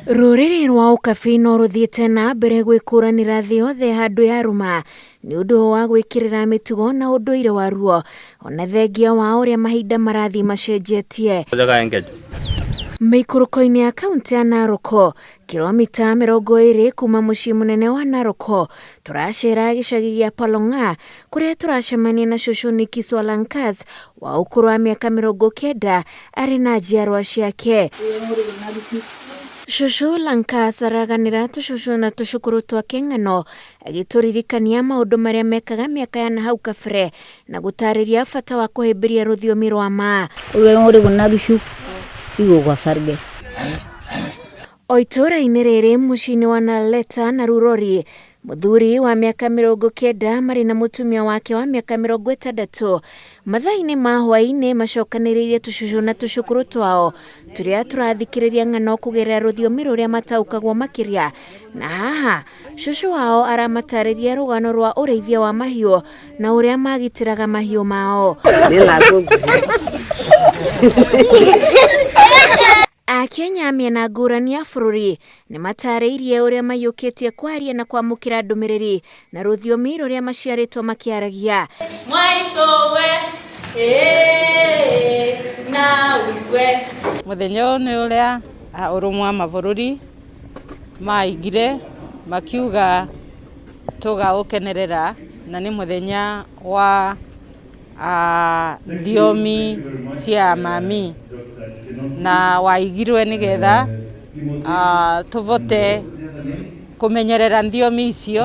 Rũrĩrĩ rwa ũkabi no rũthiĩte na mbere gwĩkũranĩra thĩ yothe handũ yarũma nĩ ũndũ wa gwĩkĩrĩra mĩtugo na ũndũire waruo ona thengia wa ũrĩa mahinda marathiĩ macenjetie. Mĩikũrũko-inĩ ya kaunti ya Narok, kilomita 20 kuma mũciĩ mũnene wa Narok, tũracera gĩcagi gĩa Palong'a kũrĩa tũracemania na cũcũ Nikki Swalankas wa ũkũrũ wa mĩaka 90 arĩ na njiarwa ciake. Cũcũ Lankas araganĩra tũcũcũ na tũcũkũrũ twake ng'ano agĩtũririkania maũndũ marĩa mekaga mĩaka ya nahau kabere na gũtarĩria bata wa kũhĩmbĩria rũthiomi rwa ma. O itũũra-inĩ rĩrĩ mũciĩ-inĩ wa Naleta na Rurori, mũthuri wa mĩaka 90 marĩ na mũtumia wake wa mĩaka 60 mathaa-inĩ ma hwaĩ-inĩ macokanĩrĩirie tũcũcũ na tũcũkũrũ twao tũrĩa tũrathikĩrĩria ng'ano kũgerera rũthiomi rũrĩa mataũkagwo makĩria, na haha cũcũ wao aramatarĩria rũgano rwa ũrĩithia wa mahiũ na ũrĩa magitĩraga mahiũ mao. Akenya mĩena ngũrani ya bũrũri nĩ matarĩirie ũrĩa maiyũkĩtie kwaria na kwamũkĩra ndũmĩrĩri na rũthiomi rũrĩa maciarĩtwo makĩaragia. Mũthenya ũyũ nĩ ũrĩa ũrũmwe wa mabũrũri maigire makiuga tũgaũkenerera, na nĩ mũthenya wa thiomi cia mami, na waigirwe nĩgetha tũvote kũmenyerera thiomi icio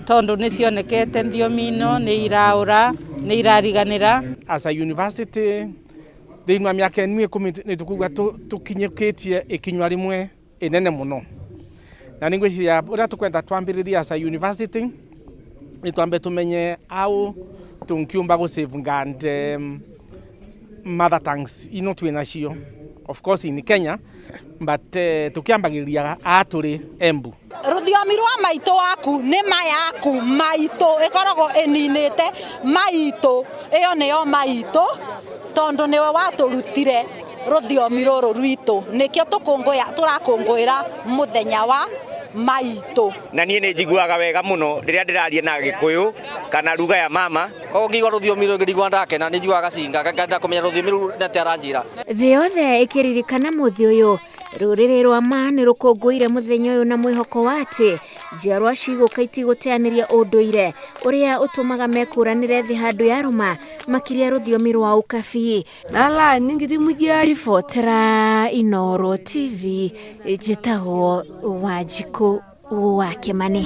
tondũ nĩ cionekete thiomi ino nĩ iraũra, nĩ irariganĩra. As a university thĩinĩ wa mĩaka ĩno 10 nĩ tũkuga tũkinyũkĩtie ikinywa rĩmwe inene mũno, na nĩ ngwĩciria ũrĩa tũkwenda twambĩrĩrie as a university nĩ twambe tũmenye how tũngiũmba gũ safeguard mother tongues ino twĩ nacio, of course in Kenya, but tũkĩambagĩrĩria a tũrĩ Embu. Rũthiomi rwa maitũ waku nĩ ma yaku maitũ ĩkoragwo ĩninĩte maitũ, ĩyo nĩyo maitũ tondũ nĩwe watũrutire rũthiomi rũrũ rwitũ, nĩkĩo tũrakũngũĩra mũthenya wa maitũ. Na niĩ nĩ njiguaga wega mũno rĩrĩa ndĩraria na Gĩkũyũ kana lugha ya mama. Koguo ngĩigua rũthiomi rũngĩ ndigua ndakena, nĩ njiguaga gacinga ngenda kũmenya rũthiomi rũu nĩ atĩa aranjĩra. Thĩ yothe ĩkĩririkana mũthĩ ũyũ, rũrĩrĩ rwa ma nĩ rũkũngũĩire mũthenya ũyũ na mwĩhoko wa atĩ njiarwa cigũka itigũteanĩria ũndũire ũrĩa ũtũmaga mekũranĩre thĩ handũ yarũma makĩria rũthiomi rwa ũkabi. Ribotera Inooro TV, njĩtagwo Wanjikũ wa Kĩmani.